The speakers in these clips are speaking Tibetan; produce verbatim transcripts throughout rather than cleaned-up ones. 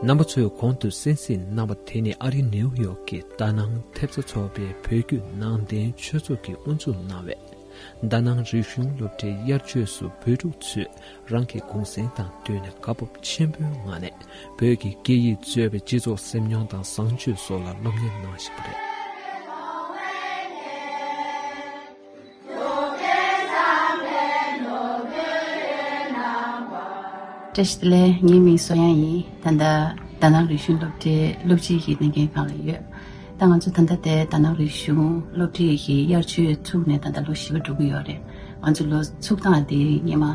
རྣམ་པ་ཚོས་གོང་དུ་གསན་གཟིགས་གནང་བ་དེ་ནི་ཨ་རི་ནེའུ་ཡོག་གི་དཱ་ནང་ཐེབས་རྩ་ཚོགས་པའི་བོད་བརྒྱུད་ནང་བསྟན་ཆོས་ཚོགས་ཀྱིས་དབུ་འཛུགས་གནང་བའི་དཱ་ནང་རིག་གཞུང་སློབ་གྲྭའི་དབྱར་ཆོས་སུ་བོད་ཕྲུག་ཚོས་རང་གི་གུང་སེང་དང་བསྟུན་ནས་དགའ་སྤོབས་ཆེན་པོའི་ངང་ནས་བོད་ཀྱི་སྐད་ཡིག་གཙོས་པའི་སྤྱི་ཚོགས་སེམས་མྱོང་དང་བཟང་སྤྱོད་སོགས་ལ་སློབ་གཉེར་གནང་བཞིན་པ་རེད། བཀྲ་ཤིས་བདེ་ལེགས། ངའི་མིང་བསོད་དབྱངས་ཡིན། ད་ལྟ་དཱ་ནང་རིག་གཞུང་སློབ་གྲྭའི་སློབ་སྤྱི་ཡི་ལས་འགན་ཁང་ལ་ཡོད། ད་ང་ཚོ་ད་ལྟ་དེ་དཱ་ནང་རིག་གཞུང་སློབ་གྲྭའི་གི་དབྱར་ཆོས་ཚུགས་ནས་ད་ལྟ་ལོ་བཞི་པ་འགྲོ་གི་ཡོད་རེད། ང་ཚོ་ལོ་ཚུགས་སྟངས་དེ་སྔོན་མ་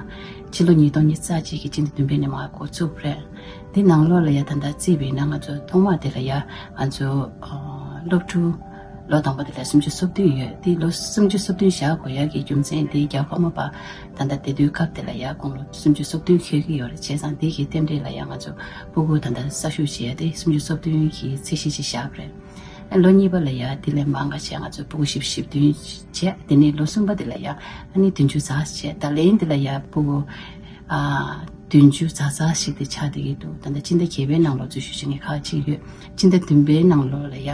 ཕྱི་ལོ་ཉིས་སྟོང་ཉི་ཤུ་རྩ་གཅིག་གི་སྤྱི་ཟླ་བདུན་པའི་ནས་མར་འགོ་ཚུགས་པ་རེད། དེ་ནང་ལོགས་ལ་ཡ་ད་ལྟ་བརྩིས་པ་ཡིན་ན་ང་ཚོ་ཐོག་མ་དེ་ལ་ཡ་ང་ཚོ་ཨ་སློབ་ཕྲུག་ལོ་དང་པོ་དེ་ལ་སུམ་ཅུ་སོ་བདུན་ཡོད། དེ་ལོ་སུམ་ཅུ་སོ་བདུན་བཞག་དགོས་ཡག་གི་རྒྱུ་མཚན་དེ་རྒྱལ་བ་ཀརྨ་པ་ད་ལྟ་བདེ་སྡུག་སྐབས་དེ་ལ་ཡ་དགུང་ལོ་སུམ་ཅུ་སོ་བདུན་འཁེལ་གྱི་ཡོད་རེད། བྱས་ཙང་དེ་གི་རྟེན་འབྲེལ་ལ་ཡ་ང་ཚོ་སྤུ་གུ་ད་ལྟ་གསར་ཞུགས་བྱས་ཏེ་སུམ་ཅུ་སོ་བདུན་གི་ཚད་གཞི་ཞིག་བཞག་པ་རེད། ལོ་གཉིས་པ་ལ་ཡ་དེ་ལས་མང་ག་བྱས་ང་ཚོ་སྤུ་གུ་བཞི་བཅུ་ཞེ་བདུན་བྱས། དེ་ནས་ལོ་གསུམ་པ་དེ་ལ་ཡ་ཨ་ནི་བདུན་ཅུ་རྩ་བྱས། ད་ལན་དེ་ལ་ཡ་སྤུ་གུ་ཨ་བདུན་ཅུ་རྩ་རྩ་ཞིག་དེ་ཆགས་བསྡད་ཀྱི་འདུག་ད་ལྟ་སྤྱི་ཟླ་བརྒྱད་པའི་ནང་ལོགས་འཛུལ་ཞུགས་བྱེད་མཁན་ཁག་ཅིག་ཡོད། སྤྱི་ཟླ་བདུན་པའི་ནང་ལོགས་ལ་ཡ་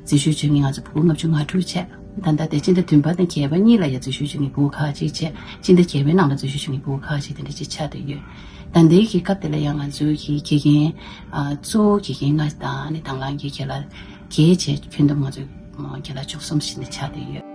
འཛུལ་ཞུགས་བྱེད་མཁན་ང་ཚོ་སྤུ་གུ་ལྔ་བཅུ་ང་དྲུག་བྱས། ད་ལྟ་དེ་སྤྱི་ཟླ་བདུན་པ་དང་བརྒྱད་པ་གཉིས་ལ་ཡ་འཛུལ་ཞུགས་བྱེད་མཁན་སྤུ་གུ་ཁག་ཅིག་བྱས། སྤྱི་ཟླ་བརྒྱད་པའི་ནང་ལ་འཛུལ་ཞུགས་བྱེད་མཁན་སྤུ་གུ་ཁག་ཅིག་དེ་འདྲ་ཅིག་ཆགས་བསྡད་ཡོད། ད་ལྟའི་གི་སྐབས་དེ་ལ་ཡ་ང་ཚོའི་གི་དགེ་རྒན་ཨ་གཙོ་བོ་དགེ་རྒན་ལྔ་དང་ཨ་ནི་དང་བླངས་ཀྱི་རྒན་ལགས་བརྒྱད་བྱས། ཁྱོན་བསྡོམས་ང་ཚོ་རྒན་ལགས་བཅུ་གསུམ་ཞིག་ནས་ཆགས་བསྡད་ཡོད།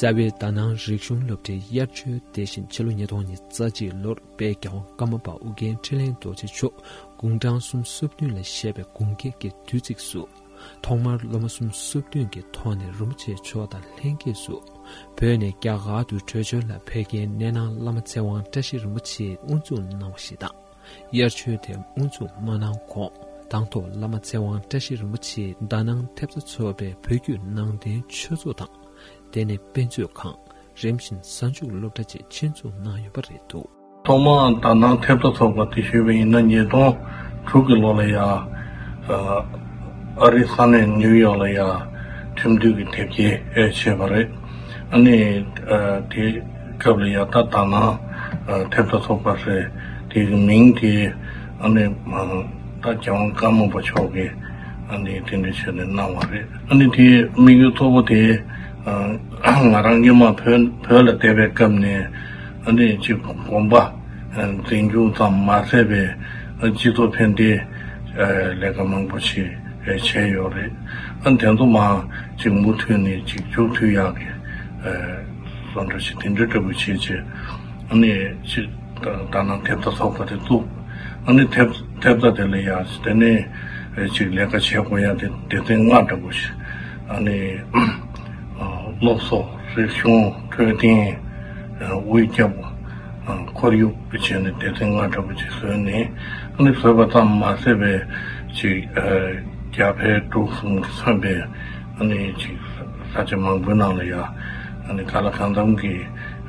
རྩ་བའི་དཱ་ནང་རིག་གཞུང་སློབ་གྲྭའི་དབྱར་ཆོས་དེ་བཞིན་ཕྱི་ལོ་ཉིས་སྟོང་ཉི་ཤུ་རྩ་གཅིག་ལོར་དཔལ་རྒྱལ་དབང་ཀརྨ་པ་ཨོ་རྒྱན་འཕྲིན་ལས་རྡོ་རྗེ་མཆོག་དགུང་གྲངས་སུམ་ཅུ་སོ་བདུན་ལ་བཞེས་པའི་དགུང་སྐེག་གི་དུས་ཚིགས་སུ། ཐོག་མར་སློབ་མ་སུམ་ཅུ་སོ་བདུན་གྱི་ཐོག་ནས་རིན་པོ་ཆེ་མཆོག་དང་ལྷན་རྒྱས་སུ་བོད་ནས་རྒྱ་གར་དུ་བྲོས་བྱོལ་ལ་ཕེབས་མཁན་སྣེ་ནང་བླ་མ་ཚེ་དབང་བཀྲ་ཤིས་རིན་པོ་ཆེས་དབུ་འཛུགས་གནང་བ་ཞིག་དང་། དབྱར་ཆོས་དེ་དབུ་འཛུགས་མ་གནང་གོང་དང་ཐོག་བླ་མ་ཚེ་དབང་བཀྲ་ཤིས་རིན་པོ་ཆེས་དཱ་ནང་ཐེབས་རྩ་ཚོགས་པའི་བོད་བརྒྱུད་ནང་བསྟན་ཆོས་ཚོགས་དང་། དེ་ནས་དཔེ་མཛོད་ཁང་། རིམ་བཞིན་གཟའ་མཇུག་སློབ་གྲྭ་བཅས་ཆེད་འཛུགས་གནང་ཡོད་པ་རེད་འདུག་ཐོག་མར་དཱ་ནང་ཐེབས་རྩ་ཚོགས་པ་དེ་ཞུས་པ་ཡིན་ན་ཉིས་སྟོང་དྲུག་གི་ལོ་ལ་ཡ། ཨ་རིའི་ས་གནས་ནིའུ་ཡོག་ལ་ཡ་ཁྲིམས་འདུན་གྱི་དེབ་སྐྱེལ་བྱས་པ་རེད། ཨ་ནི་དེ་སྐབས་ལ་ཡ་ད་དཱ་ནང་ཐེབས་རྩ་ཚོགས་པ་ཟེར་དེ་གི་མིང་དེ་ཨ་ནི་ད་རྒྱལ་དབང་ཀརྨ་པ་མཆོག་གིས་ཨ་ནི་དེ་འདྲ་བྱས་ནས་གནང་བ་རེད། ཨ་ནི་དེའི་དམིགས་ཡུལ་གཙོ་བོ་དེ་ང་རང་སྔོན་མ་བོད་བོད་ལ་བསྡད་པའི་སྐབས་ནས་ཨ་ནི་ཅིག་དགོན་པ་འཛིན་སྐྱོང་ཙམ་མ་ཟད་པའི་སྤྱི་ཚོགས་ཕན་བདེའི་ལས་ཀ་མང་པོ་ཞིག་བྱས་ཡོད་རེད། ཨ་ནི་དེ་ཚོ་མ་ཅིག་མུ་མཐུད་ནས་ཅིག་མཇུག་མཐུད་ཡག་གི་བཟོ་འདྲ་ཞིག་དེ་འདྲ་འདྲ་པོ་བྱས་བྱས་ཨ་ནི་ཅིག་དཱ་ནང་ཐེབས་རྩ་ཚོགས་པ་དེ་བཙུགས། ཨ་ནི་ཐེབས་ཐེབས་རྩ་དེ་ལ་ཡ་དེ་ནས་ཅིག་ལས་ཀ་བྱེད་དགོས་ཡ་དེ་སྡེ་ཚན་ལྔ་འདྲ་པོ་ཞིག་ཨ་ནི་སློབ་གསོ། རིག་གཞུང་། འཕྲོད་བསྟེན། དབུས་སྐྱབས། ཁོར་ཡུག་བྱས་ནས་སྡེ་ཚན་ལྔ་འདྲ་པོ་ཅིག་བཟོས་ནས་ཨ་ནི་བཟོས་པ་ཙམ་མ་ཟད་པའི་ཅིག་རྒྱ་བལ་འབྲུག་གསུམ་གྱིས་མཚོན་པའི་ཨ་ནི་ཅིག་ས་ཆ་མང་པོའི་ནང་ལ་ཡ་ཨ་ནི་གང་ལ་གང་འཚམ་གྱི་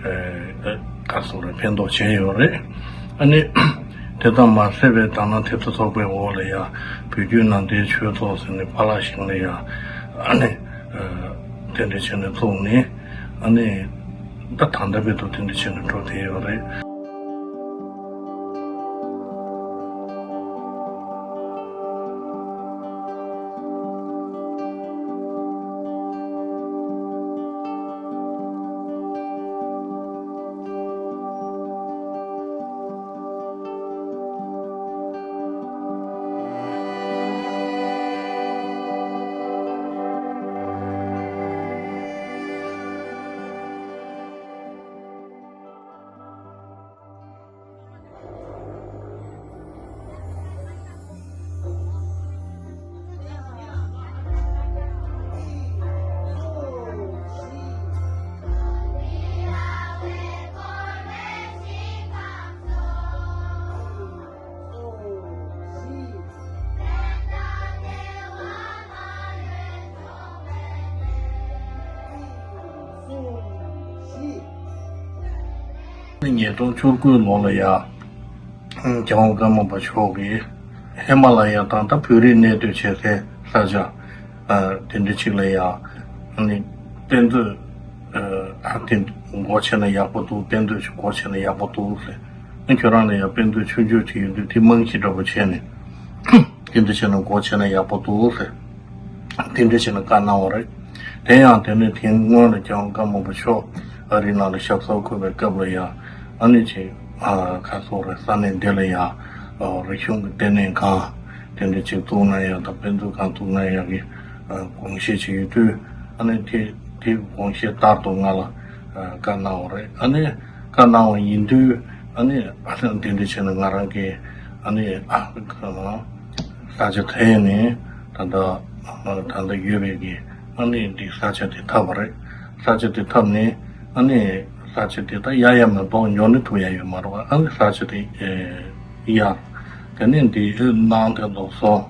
ག་རེ་ཟེར་དགོས་རེད། ཕན་ཐོགས་བྱས་ཡོད་རེད། ཨ་ནི་དེ་ཙམ་མ་ཟད་པའི་དཱ་ནང་ཐེབས་རྩ་ཚོགས་པའི་འོག་ལ་ཡ་བོད་བརྒྱུད་ནང་བསྟན་ཆོས་ཚོགས་ཟེར་ནས་པཱ་ལགས་ཞིང་ལ་ཡ་ཨ་ནི་དེ་འདྲ་བྱས་ནས་བཙུགས་ནས་ཨ་ནི་ད་ད་ལྟ་བར་དུ་དེ་འདྲ་བྱས་ནས་འགྲོ་བསྡད་ཡོད་རེད། ཉིས་སྟོང་བཅུ་དགུ་ལོ་ལ་ཡ། རྒྱལ་དབང་ཀརྨ་པ་མཆོག་གིས་ཧི་མ་ལ་ཡ་དང་ད་བོད་རིགས་གནས་སྡོད་བྱེད་སའི་ས་ཆ་དེ་འདྲ་ཅིག་ལ་ཡ་ནི་དཔེ་མཛོད་ ཨ་དེ་འགོ་བྱས་ན་ཡག་པོ་འདུག་དཔེ་མཛོད་ཅིག་འགོ་བྱས་ན་ཡག་པོ་འདུག་ཟེར། ཨ་ཁྱོད་རང་ལ་ཡང་དཔེ་མཛོད་ཆུང་ཆུང་ཅིག་ཡོད་དུས་དེ་རྨང་གཞི་འདྲ་པོ་བྱས་ནས་དེ་འདྲ་བྱས་ན་འགོ་བྱས་ན་ཡག་པོ་འདུག་ཟེར། དེ་འདྲ་བྱས་ན་བཀའ་གནང་བ་རེད། དེ་ཡང་དེ་ནས་དེ་སྔོན་ལ་ཀྱང་ཀརྨ་པ་མཆོག་ཨ་རིའི་ནང་ལ་ཞབས་སོར་འཁོད་པའི་སྐབས་ལ་ཡང་ཨ་ནི་ཅིག་ཨ་ཁ་སོགས་རེད། ས་གནས་འདི་ལ་ཡང་ཨ་རིག་གཞུང་གི་ལྟེ་གནས་ཁང་དེ་འདྲ་ཅིག་བཙུགས་ན་ཡག་དང་དཔེ་མཛོད་ཁང་བཙུགས་ན་ཡག་གི་ཨ་དགོངས་བཞེས་ཅིག་ཡོད་དུས། ཨ་ནི་དེ་དེ་དགོངས་བཞེས་ལྟར་དུ་ང་ལ་ཨ་བཀའ་གནང་བ་རེད། ཨ་ནི་བཀའ་གནང་བ་ཡིན་དུས་ཨ་ནི་ཨ་ནི་དེ་འདྲ་བྱས་ན་ང་རང་གི་ཨ་ནི་ཨ་ས་ཆ་དེ་ནས་ད་ལྟ་ཨ་ད་ལྟ་ཡོད་པའི་གི་ཨ་ནི་འདི་ས་ཆ་དེ་འཐབ་པ་རེད། ས་ཆ་དེ་འཐབ་ནས་ཨ་ནི་ས་ཆ་དེ་ད་ཡ་ཡ་མ་གཏོགས་ཉོ་ནི་ཐུབ་ཡ་ཡོད་མ་རེད་པ། ཨ་ནི་ས་ཆ་དེ་ཡ་དེ་ནས་འདི་གནང་དེ་ལོག་སོང་།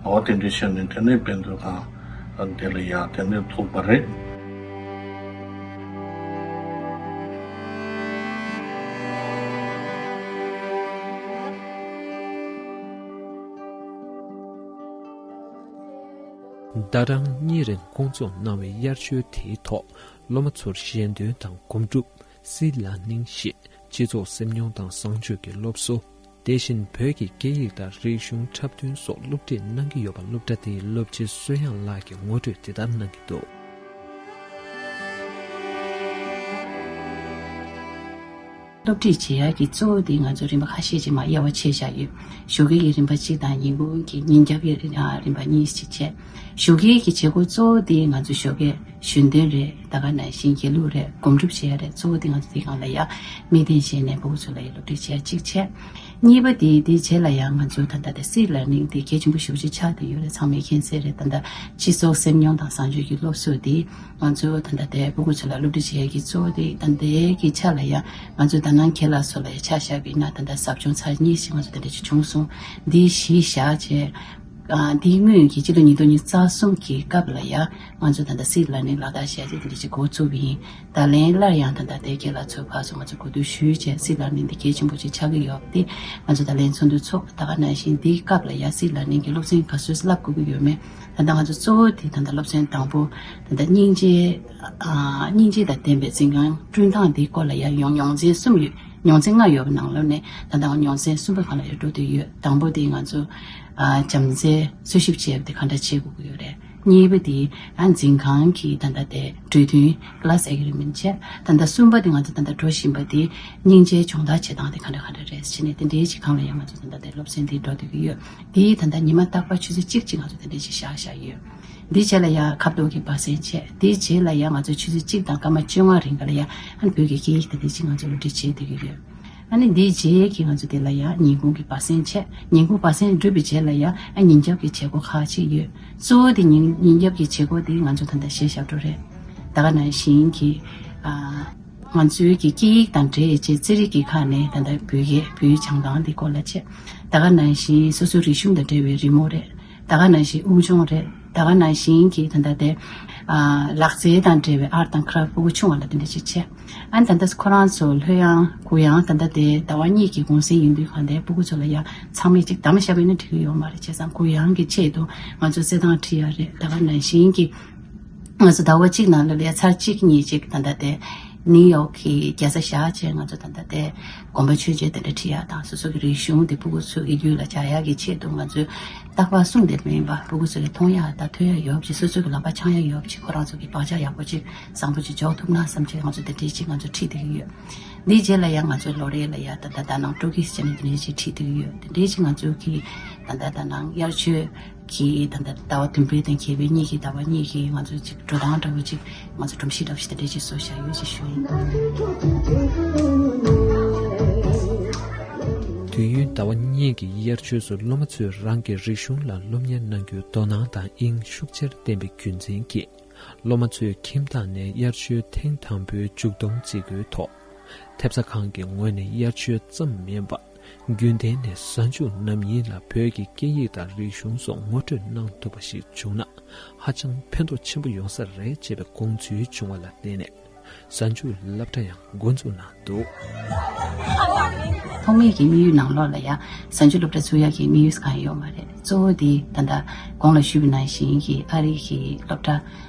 འོ་དེ་འདྲ་བྱས་ནས་དེ་ནས་དཔེ་མཛོད་ཁང་དེ་ལ་ཡ་དེ་ནས་བཙུགས་པ་རེད། ཟླ་གྲངས་གཉིས་རིང་སྐོང་ཚོགས་གནང་བའི་དབྱར་ཆོས་དེའི་ཐོག་སློབ་མ་ཚོར་ཞལ་འདོན་དང་སྒོམ་སྒྲུབ། སྲིད་ལར་ནིང་ཞེས་སྤྱི་ཚོགས་སེམས་མྱོང་དང་བཟང་སྤྱོད་ཀྱི་སློབ་གསོ། དེ་བཞིན་བོད་ཀྱི་སྐད་ཡིག་དང་རིག་གཞུང་འཁྲབ་སྟོན་སོགས་སློབ་ཁྲིད་གནང་གི་ཡོད་པ་སློབ་གྲྭ་དེའི་སློབ་སྤྱི་བསོད་དབྱངས་ལགས་ཀྱིས་ངོ་སྤྲོད་འདི་ལྟར་གནང་གི་འདུག་སློབ་ཁྲིད་བྱེད་ཡག་གི་གཙོ་བོ་དེ་ང་ཚོ་རིམ་པ་ཁ་ཤས་ཅིག་མར་དབྱེ་བ་ཕྱེ་བཞག་ཡོད། ཞོགས་ཀའི་གི་རིམ་པ་གཅིག་དང་ཉིན་གུང་གི་ཉིན་རྒྱབ་ཀྱི་རིམ་པ་གཉིས་ཅིག་བྱས། ཞོགས་ཀའི་གི་བྱེད་སྒོ་གཙོ་བོ་དེ་ང་ཚོ་ཞོགས་ཀའི་གཞོན་སྟོན་རེད། ད་ག་ནང་བཞིན་དགེ་ལུགས་རེད། སྒོམ་སྒྲུབ་བྱེད་ཡ་རེད། གཙོ་བོ་དེ་ང་ཚོ་དེ་སྒང་ལ་ཡ་དམིགས་རྟེན་བྱས་ནས་ཕྲུ་གུ་ཚོ་ལ་ཡ་སློབ་ཁྲིད་བྱེད་ཡ་གཅིག་བྱས། གཉིས་པ་དེ་དེའི་རྗེས་ལ་ཡང་ང་ཚོ་ད་ལྟ་དེ་སྲིད་ལར་ནིང་དེ་གལ་ཆེན་པོ་ཞེ་པོ་ཅིག་ཆགས་བསྡད་ཡོད་རེད། ཚང་མས་མཁྱེན་གསལ་རེད། ད་ལྟ་སྤྱི་ཚོགས་སེམས་མྱོང་དང་བཟང་སྤྱོད་ཀྱི་སློབ་གསོ་དེ་ང་ཚོ་ད་ལྟ་དེ་ཕྲུ་གུ་ཚོ་ལ་སློབ་ཁྲིད་བྱེད་ཡག་གི་གཙོ་བོ་དེ་ད་ལྟའི་གི་ཆ་ལ་ཡང་ང་ཚོ་ད་ནང་ཁྱེད་ལ་སོགས་ལ་ཡང་ཆ་བཞག་པ་ཡིན་ན་ད་ལྟ་ཟབ་སྦྱོང་ཚར་གཉིས་ཤིག་ང་ཚོ་དེ་འདྲ་ཞིག་བྱུང་སོང་། འདི་གཞི་བཞག་བྱས། ཨ་འདིའི་སྔོན་གྱི་སྤྱི་ལོ་ཉིས་སྟོང་ཉི་ཤུ་རྩ་གསུམ་གྱི་སྐབས་ལ་ཡང་ང་ཚོ་ད་ལྟ་སྲིད་ལར་ནིང་ལག་བསྟར་བྱས་རྗེས་དེ་འདྲ་ཞིག་འགོ་བཙུགས་པ་ཡིན། ད་ལན་སླར་ཡང་ད་ལྟ་དེ་རྒྱལ་ལ་ཚོ་ཕར་ཚུར་ང་ཚོ་གོ་བསྡུར་ཞུས་བྱས། སྲིད་ལར་ནིང་འདི་གལ་ཆེན་པོ་ཅིག་ཆགས་ཀྱི་ཡོད་པ་དེ་ང་ཚོ་ད་ལན་ཚོགས་འདུ་ཚོགས། ད་ག་ནང་བཞིན་འདིའི་སྐབས་ལ་ཡང་སྲིད་ལར་ནིང་གི་སློབ་ཚན་ག་ཚོད་བསླབ་དགོས་ཀྱི་ཡོད་མེད། ད་ལྟ་ང་ཚོ་གཙོ་བོ་དེ་ད་ལྟ་སློབ་ཚན་དང་པོ་ད་ལྟ་སྙིང་རྗེ། ཨ་སྙིང་རྗེ་དང་ལྡན་པའི་འཛིན་ཁང་བསྐྲུན་སྟངས་དེའི་སྐོར་ལ་ཡང་ཡོང་མྱོང་ཚན་གསུམ་ཡོད། མྱོང་ཚན་ལྔ་ཡོད་པའི་ནང་ལོགས་ནས་ད་ལྟ་མྱོང་ཚན་གསུམ་པ་སྒང་ལ་ཡང་འགྲོ་བསྡད་ཡོད། དང་པོ་དེ་ང་ཚོ་ཨ་བྱམས་བརྩེ་འཚོལ་ཞིབ་བྱས་པ་དེ་ག་འདྲ་བྱེད་དགོས་ཀྱི་ཡོད་རེད། གཉིས་པ་དེ་ཨ་འཛིན་ཁང་གི་ད་ལྟ་དེ་གྲོས་མཐུན་class agreement བྱས། ད་ལྟ་གསུམ་པ་དེ་ང་ཚོ་ད་ལྟ་འགྲོ་བཞིན་པ་དེ་སྙིང་རྗེའི་སྦྱོང་བརྡར་བྱེད་སྟངས་དེ་ག་འདྲ་ག་འདྲ་རེད་ཟེར་ནས་དེ་འདྲའི་ཅིག་སྒང་ལ་ཡང་ང་ཚོ་ད་ལྟ་དེ་སློབ་ཚན་དེ་འགྲོ་བསྡད་ཀྱི་ཡོད། དེ་ད་ལྟ་ཉི་མ་རྟག་པར་ཆུ་ཚོད་གཅིག་ཅིག་ང་ཚོ་དེ་འདྲ་ཅིག་བཞག་བཞག་ཡོད། འདིའི་རྗེས་ལ་ཡང་ཁ་ཕྱོགས་ཀྱི་བར་གསེང་བྱས། དེའི་རྗེས་ལ་ཡང་ང་ཚོ་ཆུ་ཚོད་གཅིག་དང་སྐར་མ་བཅོ་ལྔ་རིང་ག་ལ་ཡང་ཨ་ནི་བོད་ཀྱི་སྐད་ཡིག་དེ་འདྲ་ཅིག་ང་ཚོ་སློབ་ཁྲིད་བྱེད་བསྡད་ཀྱི་ཡོད། ཨ་ནི་འདིའི་རྗེས་ཀྱི་ང་ཚོ་དེ་ལ་ཡང་ཉིན་གུང་གི་བར་གསེང་བྱས། ཉིན་གུང་བར་གསེང་གྲུབ་པའི་རྗེས་ལ་ཡང་ཨ་ཉིན་རྒྱབ་ཀྱི་བྱེད་སྒོ་ཁག་ཅིག་ཡོད། གཙོ་བོ་དེ་ཉིན་ཉིན་རྒྱབ་ཀྱི་བྱེད་སྒོ་དེ་ང་ཚོ་ད་ལྟ་གཞས་ཞབས་བྲོ་རེད། ད་ག་ནང་བཞིན་གྱི་ཨ་ང་ཚོའི་གི་སྐད་ཡིག་དང་འབྲེལ་བྱས་རྩེད་རིགས་ཀྱི་ཁག་ནས་ད་ལྟ་བོད་སྐད་བོད་ཡིག་སྦྱང་སྟངས་དེ་སྐོར་ལ་བྱས། ད་ག་ནང་བཞིན་སོ་སོའི་རིག་གཞུང་དང་འབྲེལ་བའི་རི་མོ་རེད། ད་ག་ནང་བཞིན་དབུགས་སྦྱོང་རེད། ད་ག་ནང་བཞིན་གྱི་ད་ལྟ་དེ་ཨ་ལག་རྩལ་དང་འབྲེལ་བའི་art and craft ཕྲུ་གུ་ཆུང་བ་ལ་དེ་འདྲ་ཞིག་བྱས། ཨ་ནི་ད་ལྟ་ཁོ་རང་ཚོ་ལྷོད་ཡངས་གུ་ཡངས་ད་ལྟ་དེ་ཟླ་བ་གཉིས་ཀྱི་གུང་སེང་ཡིན་དུས་གང་དེ་ཕྲུ་གུ་ཚོ་ལ་ཡང་ཚང་མས་ཅིག་གཏམ་བཤད་པ་ཡིན་ན་འགྲིག་གི་ཡོད་མ་རེད། བྱས་ཙང་གུ་ཡངས་ཀྱི་ཆེད་དུ་ང་ཚོ་རྩེད་ཐང་ཁྲིད་ཡ་རེད། ད་ག་ནང་བཞིན་གྱི་ང་ཚོ་ཟླ་བ་གཅིག་ནང་ལ་ལས་ཚར་གཅིག་གཉིས་ཅིག་ད་ལྟ་དེ་ནིའུ་ཡོག་གི་རྒྱལ་ས་བཞག་བྱས་ང་ཚོ་ད་ལྟ་དེ་དགོན་པ་ཆོས་མཇལ་དེ་འདྲ་ཁྲིད་ཡ་དང་སོ་སོ་གི་རིག་གཞུང་དེ་ཕྲུ་གུ་ཚོ་གི་རྒྱུད་ལ་འཇགས་ཡ་གི་ཆེད་དུ་ང་ཚོས་རྟག་པར་གསུང་དེ་མིན་པ་ཕྲུ་གུ་ཚོ་གི་མཐོང་ཡ་དང་ཐོས་ཡ་ཡོད་པ་ཅིག་སོ་སོ་གི་ལག་པ་འཆང་ཡ་ཡོད་པ་ཅིག་ཁོ་རང་ཚོ་གི་བག་ཆགས་ཡག་པོ་ཅིག་བཟང་པོ་ཅིག་འཇོག་ཐུབ་ན་བསམ་བྱས་ང་ཚོ་དེ་འདྲའི་ཅིག་ང་ཚོ་ཁྲིད་བསྡད་ཀྱི་ཡོད། འདིའི་རྗེས་ལ་ཡང་ང་ཚོའི་ལོ་རེ་ལ་ཡང་ད་ལྟ་ད་ནང་སྤྲོ་སྐྱིད་ཟེར་ནས་དེ་འདྲའི་ཅིག་ཁྲིད་བསྡད་ཀྱི་ཡོད། དེ་འདྲའི་ཅིག་ང་ཚོ་གི་ད་ལྟ་ད་ནང་དབྱར་ཆོས་ཀྱི་ད་ལྟ་ཟླ་བ་བདུན་པའི་དང་བརྒྱད་པའི་གཉིས་ཀྱི་ཟླ་བ་གཉིས་ཀྱི་ང་ཚོ་ཅིག་འགྲོ་སྟངས་འདྲ་བོ་ཅིག་ང་ཚོ་སྒྲོམ་གཞི་འདྲ་བོ་ཞིག་དེ་འདྲའི་ཅིག་བཟོ་བཞག་ཡོད་ཅེས་ཞུ་ཡིན། དུས་ཡུན་ཟླ་བ་གཉིས་ཀྱི་དབྱར་ཆོས་སུ་སློབ་མ་ཚོས་རང་གི་རིག་གཞུང་ལ་སློབ་གཉེར་གནང་རྒྱུའི་དོ་སྣང་དང་དབྱིངས་ཤུགས་ཆེར་བསྟན་པའི་རྒྱུ་མཚན་གྱིས། སློབ་མ་ཚོས་ཁྱིམ་བདག་ནས་དབྱར་ཆོས་ཐེངས་དང་པོའི་མཇུག་སྡོམ་བྱེད་སྒོའི་ཐོག་ཐེབས་རྩ་ཁང་གི་ངོས་ནས་དབྱར་ཆོས་ཙམ་མིན་པར་རྒྱུན་ལྡན་ནས་གཟའ་མཇུག་ནམ་ཡིན་ལ་བོད་ཀྱི་སྐད་ཡིག་དང་རིག་གཞུང་སོགས་ངོ་སྤྲོད་གནང་ཐུབ་པ་ཞིག་བྱུང་ན་ཧ་ཅང་ཕན་ཐོགས་ཆེན་པོ་ཡོང་ས་རེད་ཅེས་པའི་དགོངས་ཚུལ་བྱུང་བ་ལ་བརྟེན་ནས་གཟའ་མཇུག་སློབ་གྲྭ་ཡང་འགོ་འཛུགས་གནང་འདུག་ཐོག་མའི་གི་དམིགས་ཡུལ་ནང་ལོགས་ལ་ཡང་གཟའ་མཇུག་སློབ་གྲྭ་ཚུགས་ཡག་གི་དམིགས་ཡུལ་གང་ཡང་ཡོད་མ་རེད། གཙོ་བོ་དེ་ད་ལྟ་གོང་ལ་ཞུས་པ་ནང་བཞིན་གྱི་ཨ་རི་གི་སློབ་གྲྭ་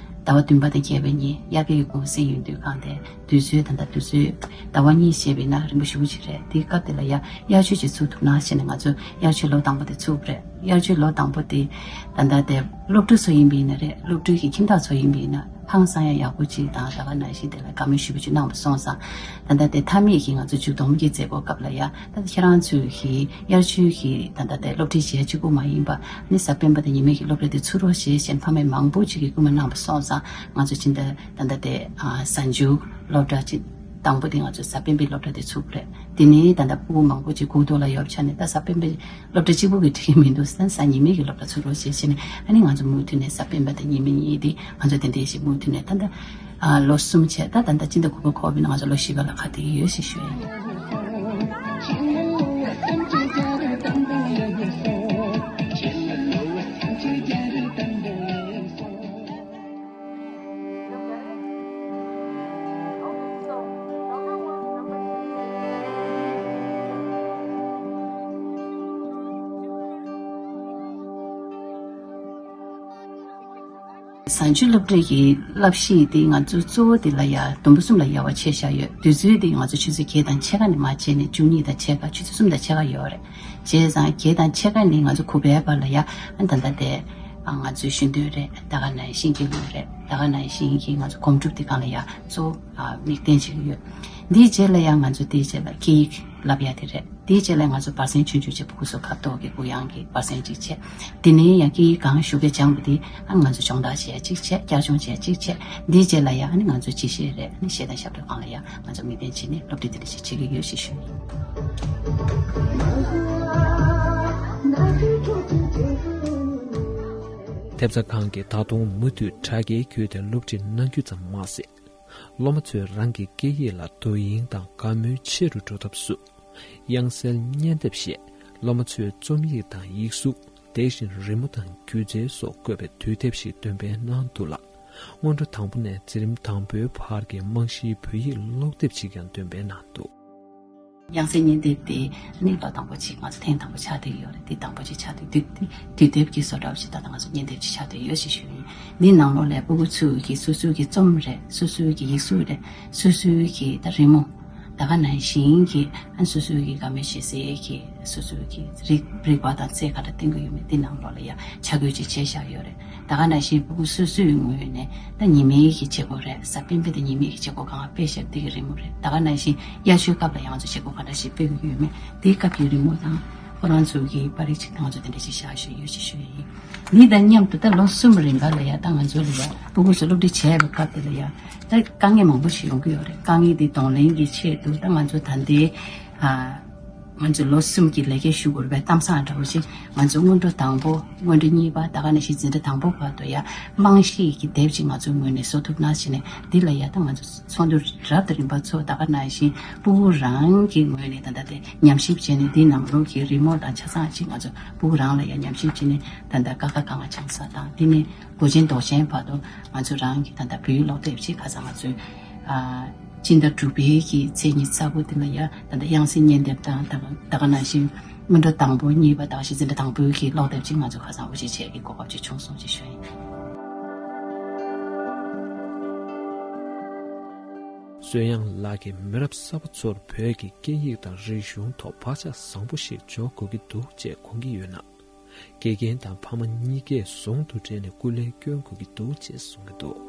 ཟླ་བ་བདུན་པ་དང་བརྒྱད་པའི་ཉིན་དབྱར་ཁའི་གུང་སེང་ཡོན་དུས་གང་དེ། དུས་ཚོད་ད་ལྟ་དུས་ཚོད་ཟླ་བ་གཉིས་བྱས་པ་ཡིན་ན་རིང་པོ་ཞེ་པོ་ཅིག་རེད། དེའི་སྐབས་དེ་ལ་ཡ་དབྱར་ཆོས་ཅིག་ཚུགས་ཐུབ་ན་བྱས་ནས་ང་ཚོ་དབྱར་ཆོས་ལོ་དང་པོ་དེ་ཚུགས་པ་རེད། དབྱར་ཆོས་ལོ་དང་པོ་དེ་ད་ལྟ་དེ་སློབ་ཕྲུག་ཚོ་ཡིན་པ་ཡིན་ན་རེད། སློབ་ཕྲུག་གི་ཁྱིམ་བདག་ཚོ་ཡིན་པ་ཡིན་ན་ཧང་སང་ཡ་ཡག་པོ་ཅིག་དང་ད་ག་ནང་བཞིན་དེ་ལ་བཀའ་མོལ་ཞེ་པོ་ཅིག་གནང་བ་སོང་ཙང་། ད་ལྟ་དེ་མཐའ་མའི་གི་ང་ཚོ་མཇུག་སྡོམ་གི་མཛད་སྒོ་སྐབས་ལ་ཡ། ད་ལྟ་ཁྱེད་རང་ཚོས་ཀྱི་དབྱར་ཆོས་ཀྱི་ད་ལྟ་དེ་སློབ་ཁྲིད་བྱས་གཅིག་པུ་མ་ཡིན་པ་ནི་གཟའ་སྤེན་པ་དང་ཉི་མའི་གི་སློབ་གྲྭ་དེ་ཚུགས་རོགས་བྱེད་ཞེས་ཕ་མས་མང་པོ་ཅིག་གིས་སྐུལ་མ་གནང་བ་སོང་ཙང་། ང་ཚོ་ཕྱི་ཟླ་ད་ལྟ་དེ་ཨ་གཟའ་མཇུག་སློབ་གྲྭ་གཅིག་དང་པོ་དེ་ང་ཚོ་གཟའ་སྤེན་པའི་སློབ་གྲྭ་དེ་ཚུགས་པ་རེད། དེ་ནས་ད་ལྟ་ཕྲུ་གུ་མང་པོ་ཅིག་སྒུག་ཐོག་ལ་ཡོད་པ་ཆ་ནས། ད་གཟའ་སྤེན་པའི་སློབ་གྲྭ་གཅིག་པུ་གིས་འགྲིག་གི་མི་འདུག་ཟེར་ན་གཟའ་ཉི་མའི་གི་སློབ་གྲྭ་ཚུགས་རོགས་བྱེད་ཞེས་ནས། ཨ་ནི་ང་ཚོ་མུ་མཐུད་ནས་གཟའ་སྤེན་པ་དང་ཉི་མ་གཉིས་དེ་ང་ཚོ་དེ་འདྲ་ཞིག་མུ་མཐུད་ནས་ད་ལྟ། ཨ་ལོ་གསུམ་བྱས། ད་ད་ལྟ་སྤྱི་ཟླ་དགུ་པ་འཁོར་བ་ཡིན་ན་ང་ཚོ་ལོ་བཞི་པ་ལ་ཁ་གཏད་ཀྱི་ཡོད་ཞེས་ཞུ་ཡ་ཡིན། གཟའ་མཇུག་སློབ་གྲྭའི་གི་བསླབ་གཞི་དེ་ང་ཚོ་གཙོ་བོ་དེ་ལ་ཡ་བདུན་པོ་གསུམ་ལ་དབྱེ་བ་ཕྱེ་བཞག་ཡོད། དུས་ཚོད་དེ་ང་ཚོ་ཆུ་ཚོད་བརྒྱད་དང་ཕྱེད་ཀ་ནས་མར་བྱས་ནས་བཅུ་གཉིས་དང་ཕྱེད་ཀ། ཆུ་ཚོད་གསུམ་དང་ཕྱེད་ཀ་ཡོད་རེད། བྱས་ཙང་བརྒྱད་དང་ཕྱེད་ཀ་ནས་ང་ཚོ་དགུ་པའི་བར་ལ་ཡ། ཨ་ད་ལྟ་དེ་ཨ་ང་ཚོའི་ཞུ་འདོན་རེད། ད་ག་ནང་བཞིན་གྱི་ལུང་རེད། ད་ག་ནང་བཞིན་གྱི་ང་ཚོ་སྒོམ་སྒྲུབ་དེ་སྒང་ལ་ཡ་གཙོ་བོ་ཨ་དམིགས་རྟེན་བྱེད་ཀྱི་ཡོད། འདིའི་རྗེས་ལ་ཡ་ང་ཚོ་དེའི་རྗེས་ལ་སྐད་ཡིག་བསླབ་ཡ་དེ་རེད། དེའི་རྗེས་ལ་ང་ཚོ་བར་གསེང་ཆུང་ཆུང་བྱས། ཕྲུ་གུ་ཚོ་ཁ་ཐོག་གི་གུ་ཡངས་ཀྱི་བར་གསེང་གཅིག་བྱས། དེ་ནས་ཡང་སྐད་ཡིག་གང་ཞུ་གི་སྦྱངས་པ་དེ་ཨ་ང་ཚོ་སྦྱོང་བརྡར་བྱེད་ཡ་གཅིག་བྱས། བསྐྱར་སྦྱོང་བྱེད་ཡ་གཅིག་བྱས། འདིའི་རྗེས་ལ་ཡ་ཨ་ནི་ང་ཚོ་སྤྱི་བཤད་རེད། ཨ་ནི་གཞས་དང་ཞབས་བྲོ་སྒང་ལ་ཡ་ང་ཚོ་དམིགས་རྟེན་བྱས་ནས་སློབ་ཁྲིད་དེ་འདྲ་ཞིག་བྱེད་ཀྱི་ཡོད་ཞེས་ཞུ་ཡིན། ཐེབས་རྩ་ཁང་གིས་ད་དུང་མུ་མཐུད་དྲ་རྒྱའི་བརྒྱུད་དེ་སློབ་ཁྲིད་གནང་རྒྱུ་ཙམ་མ་ཟད། སློབ་མ་ཚོས་རང་གི་སྐད་ཡིག་ལ་དོ་དབྱིངས་དང་དགའ་མོས་ཆེ་རུ་འགྲོ་ཐབས་སུ། དབྱངས་གསལ་སྙན་དེབ་ཞེས་སློབ་མ་ཚོས་རྩོམ་ཡིག་དང་ཡིག་གཟུགས། དེ་བཞིན་རི་མོ་དང་སྒྱུ་རྩལ་སོགས་བཀོད་པའི་དུས་དེབ་ཞིག་འདོན་སྤེལ་གནང་འདུག་ལ། སྔོན་འགྲོ་དང་པོ་ནས་འཛིན་རིམ་དང་པོའི་བར་གྱི་རྨང་གཞིའི་བོད་ཡིག་ཀློག་དེབ་ཅིག་ཀྱང་འདོན་སྤེལ་གནང་འདུག། དབྱངས་གསལ་སྙན་དེབ་དེ་ནི་ལོ་དང་པོ་ཅིག་ང་ཚོ་ཐེངས་དང་པོ་ཆགས་བསྡད་ཡོད་རེད། དེ་དང་པོ་ཅིག་ཆགས་བསྡད་དུས་དེ་དུས་དེབ་ཀྱི་བཟོ་གྲྭ་བ་ཞིག་ད་ལྟ་ང་ཚོ་སྙན་དེབ་ཅིག་ཆགས་བསྡད་ཡོད་ཞེས་ཞུ་ཡིན། འདི་ནང་ལོགས་ལ་ཕྲུ་གུ་ཚོས་ཀྱི་སོ་སོའི་གི་རྩོམ་རེད། སོ་སོའི་གི་ཡིག་གཟུགས་རེད། སོ་སོའི་གི་ད་རི་མོ། ད་ག་ནང་བཞིན་གྱི་ཨ་སོ་སོའི་གི་དགའ་མོས་བྱེད་སའི་གི་སོ་སོའི་གི་རིག་རིག་པ་དང་རྩལ་ག་འདྲ་བསྟན་གྱི་ཡོད་མེད་འདི་ནང་ལོགས་ལ་ཡ་ཆ་བགོས་ཅིག་བྱས་བཞག་ཡོད་རེད། ད་ག་ནང་བཞིན་ཕྲུ་གུ་སོ་སོའི་ངོས་ནས་ད་ཉི་མའི་གི་བྱེད་སྒོ་རེད། གཟའ་སྤེན་པ་དང་ཉི་མའི་གི་བྱེད་སྒོ་གང་སྤེལ་བཞག་འདི་གི་རི་མོ་རེད། ད་ག་ནང་བཞིན་དབྱར་ཆོས་སྐབས་ལ་ཡང་ང་ཚོ་བྱེད་སྒོ་ག་འདྲ་ཞིག་སྤེལ་གྱི་ཡོད་མེད་འདིའི་སྐབས་ཀྱི་རི་མོ་དང་ཁོ་རང་ཚོའི་གི་པར་རིས་ཅིག་ང་ཚོ་དེ་འདྲ་ཞིག་བཞག་བཞག་ཡོད་ཅེས་ཞུ་ཡི་ཡིན། འདི་དང་མཉམ་དུ་ད་ལོ་གསུམ་རིང་ག་ལ་ཡ་ད་ང་ཚོ་ལ་ཡ་ཕྲུ་གུ་ཚོ་སློབ་ཁྲིད་བྱས་པའི་སྐབས་དེ་ལ་ཡ་ད་དཀའ་ངལ་མང་པོ་ཞིག་ཡོང་གི་ཡོད་རེད། དཀའ་ངལ་དེ་གདོང་ལེན་གྱི་ཆེད་དུ་ད་ང་ཚོ་ད་ལྟའི་ཨ་ང་ཚོ་ལོ་གསུམ་གྱི་ལས་ཀའི་ཞུ་དགོས་པའི་གཏམ་བཟང་འདྲ་བོ་ཞིག་ང་ཚོ་སྔོན་འགྲོ་དང་པོ། སྔོན་འགྲོ་གཉིས་པ། ད་ག་ནང་བཞིན་འཛིན་གྲྭ་དང་པོ་བར་དུ་ཡ་རྨང་གཞི་གི་དེབ་ཅིག་ང་ཚོའི་ངོས་ནས་བཟོ་ཐུབ་ན་བྱས་ནས་འདི་ལ་ཡ་ད་ང་ཚོ་ཚོགས་འདུ་རབ་དང་རིམ་པ་ཚོགས། ད་ག་ནང་བཞིན་ཕྲུ་གུ་རང་གི་ངོས་ནས་ད་ལྟ་དེ་ཉམས་ཞིབ་བྱས་ནས་འདི་ནང་ལོགས་ཀྱི་རི་མོ་དང་ཆ་ཚང་ཅིག་ང་ཚོ་ཕྲུ་གུ་རང་ལ་ཡང་ཉམས་ཞིབ་བྱས་ནས་ད་ལྟ་ཀ་ཁ་ག་ང་སྦྱང་ས་དང་འདི་ནས་མགོ་ཅན་མདོག་ཅན་བར་དུ་ང་ཚོ་རང་གི་ད་ལྟ་བོད་ཡིག་ཀློག་དེབ་ཅིག་ཁ་སང་ང་ཚོའི་ཨ་སྤྱི་ཟླ་དྲུག་པའི་གི་ཚེས་ཉི་ཤུ་རྩ་དགུ་དེ་ལ་ཡ་ད་ལྟ་དབྱངས་གསལ་སྙན་དེབ་དང་ད་ད་ག་ནང་བཞིན་སྔོན་འགྲོ་དང་པོ་གཉིས་པ་དང་གཞི་འཛིན་གྲྭ་དང་པོའི་གི་ཀློག་དེབ་ཅིག་ང་ཚོ་ཁ་སང་དབུ་འབྱེད་བྱེད་ཀྱི་གོ་སྐབས་ཅིག་བྱུང་སོང་ཅེས་ཞུ་ཡིན། བསོད་དབྱངས་ལགས་ཀྱིས་མི་རབས་གསར་པ་ཚོར་བོད་ཀྱི་སྐད་ཡིག་དང་རིག་གཞུང་ཐོག་བག་ཆགས་བཟང་པོ་ཞིག་འཇོག་དགོས་ཀྱི་འདུག་ཅེས་དགོངས་ཀྱི་ཡོད་ན། དགེ་རྒན་དང་ཕ་མ་གཉིས་ཀས་ཟུང་དུ་འབྲེལ་ནས་སྐུ་ལས་སྐྱོན་དགོས་ཀྱི་འདུག་ཅེས་གསུང་གི་འདུག།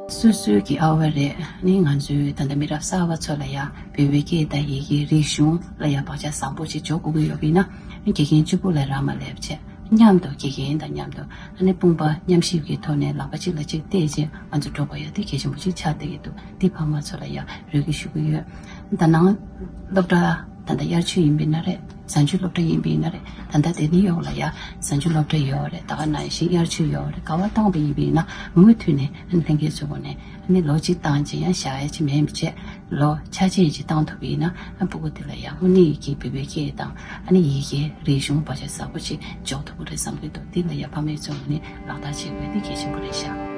སོ་སོའི་གི་ཨ་ཝ་རེད། ནི་ང་ཚོའི་ད་ལྟ་མི་རབས་གསར་པ་ཚོ་ལ་ཡ་བོད་པའི་སྐད་དང་ཡི་གེ་རིག་གཞུང་ལ་ཡ་བག་ཆགས་བཟང་པོ་ཞིག་འཇོག་དགོས་ཀྱི་ཡོད་པ་ཡིན་ན། དགེ་རྒན་གཅིག་པུ་ལ་རག་མ་ལས་བྱས། མཉམ་དུ་དགེ་རྒན་དང་མཉམ་དུ་ཨ་ནི་དཔུང་པ་མཉམ་གཤིབ་ཀྱི་ཐོག་ནས་ལག་པ་གཅིག་ལ་གཅིག་གཏད་བྱས་ང་ཚོ་འགྲོ་དགོས་ཡ་དེ་གལ་ཆེན་པོ་ཞིག་ཆགས་བསྡད་ཀྱི་འདུག། འདི་ཕ་མ་ཚོ་ལ་ཡ་རོལ་རྒྱུ་ཞུ་གི་ཡོད། ད་ནང་སློབ་གྲྭ་ད་ལྟ་དབྱར་ཆོས་ཡིན་པ་ཡིན་ན་རེད། གཟའ་མཇུག་སློབ་གྲྭ་ཡིན་པ་ཡིན་ན་རེད། ད་ལྟ་དེ་ནི་ཡོག་ལ་ཡ་གཟའ་མཇུག་སློབ་གྲྭ་ཡོད་རེད། ད་ག་ནང་བཞིན་དབྱར་ཆོས་ཡོད་རེད། ག་བ་བཏང་པ་ཡིན་པ་ཡིན་ན་མུ་མཐུད་ནས་ལྷན་རྒྱས་ཚོའི་སྒོ་ནས་ཨ་ནི་ལོ་གཅིག་བཏང་རྗེས་ཡང་བཞག་ཡ་ཅིག་མེད་མི་བྱེད། ལོ་ཆ་ཆེ་ཅིག་བཏང་ཐུབ་པ་ཡིན་ན་ཨ་ཕྲུ་གུ་དེ་ལ་ཡང་དངོས་གནས་ཀྱི་བོད་པའི་སྐད་དང་ཨ་ནི་ཡི་གེ་རིག་གཞུང་བག་ཆགས་ཟབ་པོ་ཅིག་འཇོག་ཐུབ་ཀྱི་རེད་བསམ་གྱི་འདུག། དེ་ལ་ཡང་ཕ་མའི་ཚོའི་ངོས་ནས་ལག་བསྟར་བྱེད་དགོས་དེ་གལ་ཆེན་པོ་རེད་ཤག།